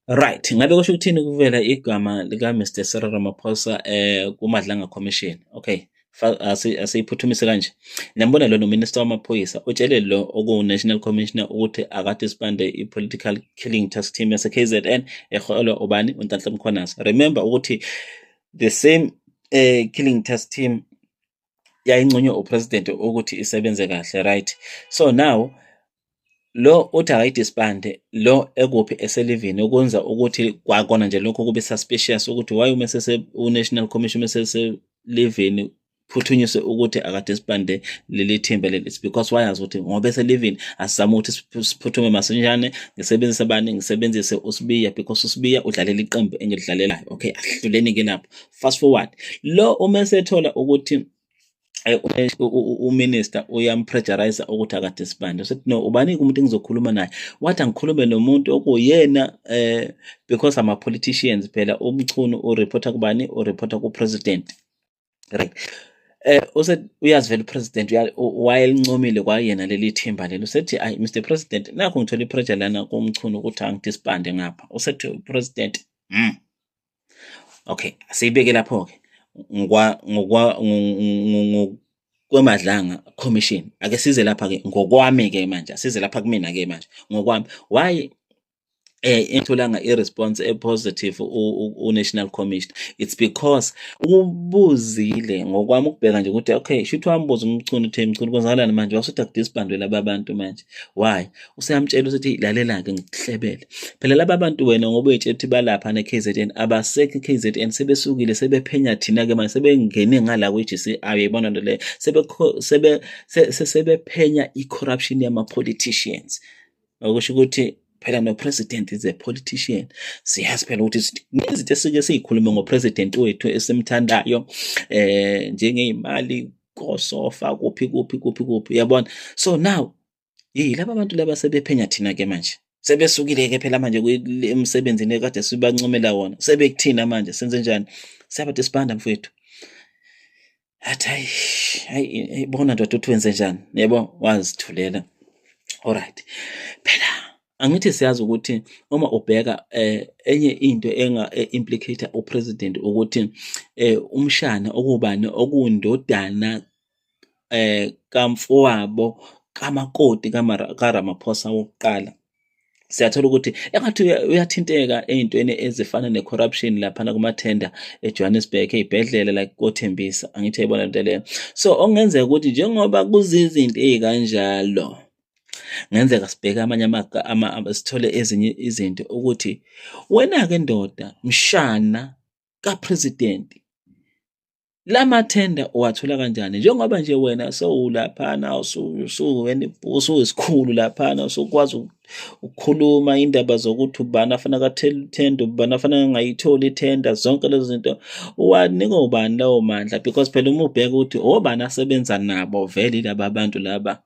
Right, ngabe kusho ukuthini ukuvela igama lika Mr Cyril Ramaphosa kuMadlanga Commission? Okay, asiyiphuthumise kanje. Niyambona lona uMinister wamaphoyisa utshele lo oku-National Commissioner ukuthi akadisbande i-Political Killing Task Team yase-KZN eholwa ubani, uNhlanhla Mkhwanazi. Remember ukuthi the same killing task team yayinconywe upresident ukuthi isebenze kahle, right? So now lo uthi akayidisbande, lo ekuphi, eselivini, okwenza ukuthi kwakona nje lokho kube suspicious ukuthi why uma sese u-National Commission eseselivini phuthunyiswe ukuthi akadisbande leli thimba leli. It's because wayazi ukuthi ngoba eselivini, asizame ukuthi siphuthume masinyane, ngisebenzise bani, ngisebenzise uSibiya, because uSibiya udlalela iqembu engilidlalelayo. Okay, ahluleni-ke lapho. Fast forward, lo uma esethola ukuthi uminister uyampressurize ukuthi akadisbande, usethi no, ubani umuntu engizokhuluma naye? Wathi angikhulume nomuntu okuyena, because ama politicians phela, uMchunu ureporta kubani? Ureporta ku-president, right? Use uyazi vele upresident wayelincomile kwayena leli thimba leli. Usethi, "Ayi, Mr President, nakho ngithola ipressure lana kuMchunu ukuthi angidisbande ngapha." Usethi upresident, okay, asiyibeke lapho ke ngokwa ngokwa ngokweMadlanga Commission. Ake size lapha ke ngokwami ke manje, asize lapha kumina ke manje ngokwami. Why engitholanga i-response e-positive u-National Commission? It's because ubuzile, ngokwami ukubheka nje, ukuthi okay, shuthi wambuza uMchunu uthi, "Mchunu, kwenzakalani manje?" Wasuthi akudisbandwe laba bantu manje. Why? Useyamtshela ukuthi, "Lalela-ke, ngikuhlebele phela laba bantu wena ngoba uyitshela ukuthi balapha ne-KZN, abasekho i-KZN, sebesukile, sebephenya thina-ke manje, sebengene ngala kwi-GCI." Uyayibona nto leyo? Sebephenya i-corruption yama-politicians, okusho ukuthi phela no-president is a politician. Siyazi phela ukuthi izinto esike siyikhulume ngo-president wethu esimthandayo, njengey'mali kosofa, kuphi kuphi kuphi kuphi, uyabona? So now yilaba bantu laba sebephenya thina-ke manje, sebesukile-ke phela manje emsebenzini ekade sibancomela wona, sebekuthina manje. Senze njani? Siyabadisbanda, mfowethu. Athi, "Hayi, hayi, bona ndoda, uthi wenze njani?" Yebo, wazithulela. Alright, phela angithi siyazi ukuthi uma ubheka enye into enga implicate upresident ukuthi umshana okubani, okundodana kamfowabo kamakoti kaRamaphosa wokuqala, siyathola ukuthi engathi uyathinteka ey'ntweni ezifana ne-corruption laphana kuma-tender eJohannesburg, ey'bhedlela like koThembisa. Angithi uyayibona lento leyo? So okungenzeka ukuthi njengoba kuzizinto ey'kanjalo, kungenzeka sibheke amanye sithole ezinye izinto ukuthi wena-ke ndoda, mshana ka-president, lamathenda uwathola kanjani, njengoba nje wena sowulaphana, usuyisikhulu laphana, usukwazi ukukhuluma indaba zokuthi ubani afuna ithenda, ubani afana angayitholi ithenda, zonke lezo zinto uwanika ubani lawo mandla? Because phela uma ubheka ukuthi obani asebenza nabo vele, yilaba bantu laba.